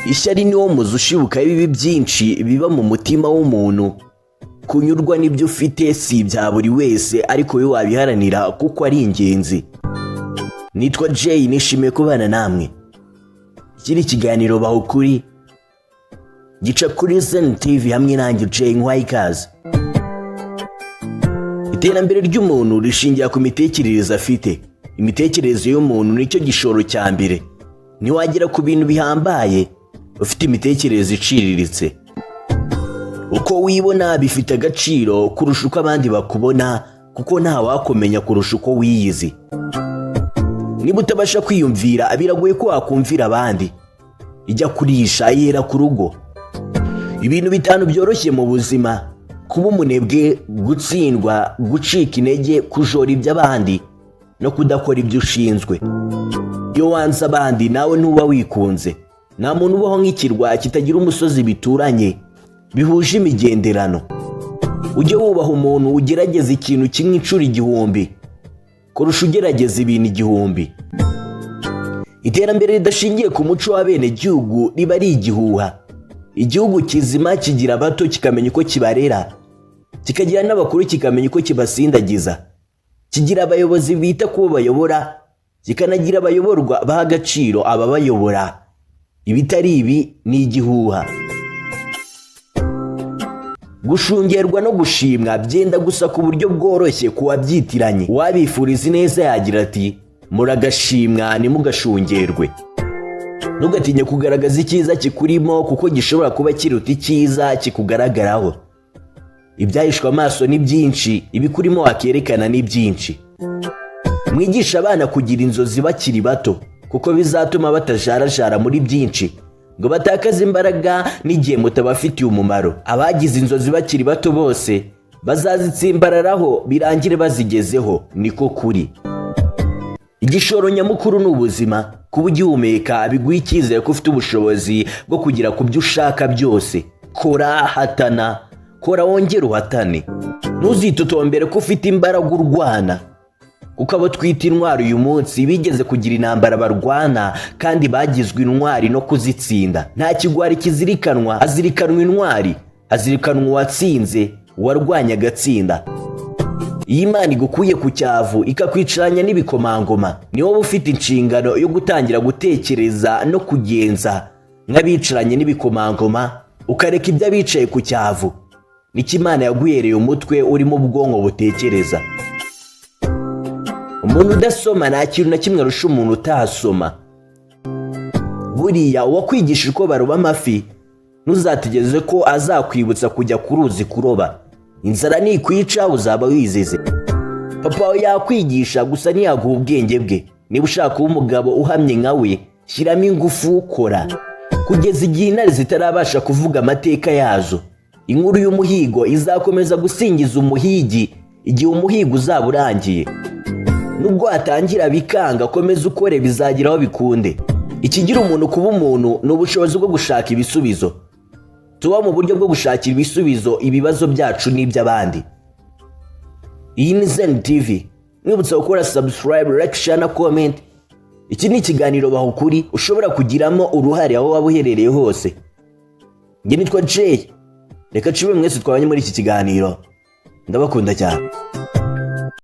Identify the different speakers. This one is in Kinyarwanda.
Speaker 1: Ishyari ni wo muzi ushibuka ibibi byinshi biba mu mutima w'umuntu. Kunyurwa n'ibyo ufite si ibya buri wese, ariko wowe wabiharanira kuko ari ingenzi. Nitwa Jay, nishimiye kubana namwe. Iki ni ikiganiro Baho Ukuri, gica kuri Zen TV hamwe nanjye Jay. Nkwaye ikaze. Iterambere ry'umuntu rishingira ku mitekerereze afite. Imitekerereze y'umuntu nicyo gishoro cya mbere. Ntiwagera ku bintu bihambaye ufite imitekerereze iciriritse. Uko wibona bifite agaciro kurusha uko abandi bakubona, kuko ntawakumenya kurusha uko wiyizi. Niba utabasha kwiyumvira, biragoye ko wakumvira abandi. Ijya kurisha yera ku rugo. Ibintu bitanu byoroshye mu buzima: kuba umunebwe, gutsindwa, gucika intege, kujora iby'abandi no kudakora ibyo ushinzwe. Iyo wanze abandi, nawe ntuba wikunze. Nta muntu ubaho nk'ikirwa kitagira umusozi bituranye bihuje imigenderano. Ujye wubaha umuntu ugerageza ikintu kimwe inshuro 1000 kurusha ugerageza ibintu 1000. Iterambere ridashingiye ku muco w'abenegihugu riba ari igihuha. Igihugu kizima kigira abato kikamenya uko kibarera, kikagira n'abakuru kikamenya uko kibasindagiza, kigira abayobozi bita ku bo bayobora, kikanagira abayoborwa baha agaciro ababayobora. Ibitari ibi ni igihuha. Gushungerwa no gushimwa byenda gusa ku buryo bworoshye ku wabyitiranye. Uwabifuriza ineza yagira ati: "Muragashimwa, ntimugashungerwe." Ntugatinye kugaragaza icyiza kikurimo, kuko gishobora kuba kiruta icyiza kikugaragaraho. Ibyahishwe amaso ni byinshi, ibikurimo wakerekana ni byinshi. Mwigisha abana kugira inzozi bakiri bato, kuko bizatuma batajarajara muri byinshi ngo batakaze imbaraga n'igihe mutabafitiye umumaro. Abagize inzozi bakiri bato bose bazazitsimbararaho birangire bazigezeho, niko kuri. Igishoro nyamukuru ni ubuzima. Kuba ugihumeka biguha icyizere ko ufite ubushobozi bwo kugera ku byo ushaka byose. Kora, hatana, kora wongere uhatane. Ntuzitotombere ko ufite imbaraga urwana, kuko abo twita intwari uyu munsi bigeze kugira intambara barwana kandi bagizwe intwari no kuzitsinda. Nta kigwari kizirikanwa, hazirikanwa intwari, hazirikanwa uwatsinze, uwarwanya agatsinda. Iyo Imana igukuye ku cyavu ikakwicaranya n'ibikomangoma, ni wowe ufite inshingano yo gutangira gutekereza no kugenza nk'abicaranye n'ibikomangoma, ukareka ibyo abicaye ku cyavu. Nicyo Imana yaguhereye, umutwe urimo ubwonko butekereza. Umuntu udasoma nta kintu na kimwe arusha umuntu utasoma. Buriya uwakwigisha uko baroba amafi, ntuzategereze ko azakwibutsa kujya ku ruzi kuroba. Inzara nikwica uzaba wizize. Papa wawe yakwigisha gusa, ntiyaguha ubwenge bwe. Niba ushaka kuba umugabo uhamye nka we, shyiramo ingufu, ukora. Kugeza igihe intare zitarabasha kuvuga amateka yazo, inkuru y'umuhigo izakomeza gusingiza umuhigi igihe umuhigo uzaba urangiye. Nubwo watangira bikanga, komeza ukore, bizagira aho bikunde. Ikigira umuntu kuba umuntu ni ubushobozi bwo gushaka ibisubizo. Tuba mu buryo bwo gushakira ibisubizo ibibazo byacu n'iby'abandi. Iyi ni Zen TV. Mwibutsa gukora subscribe, like, share na comment. Iki ni ikiganiro Baho Ukuri ushobora kugiramo uruhare aho waba uherereye hose. Njye nitwa Jay. Reka nshime mwese twabanye muri iki kiganiro. Ndabakunda cyane.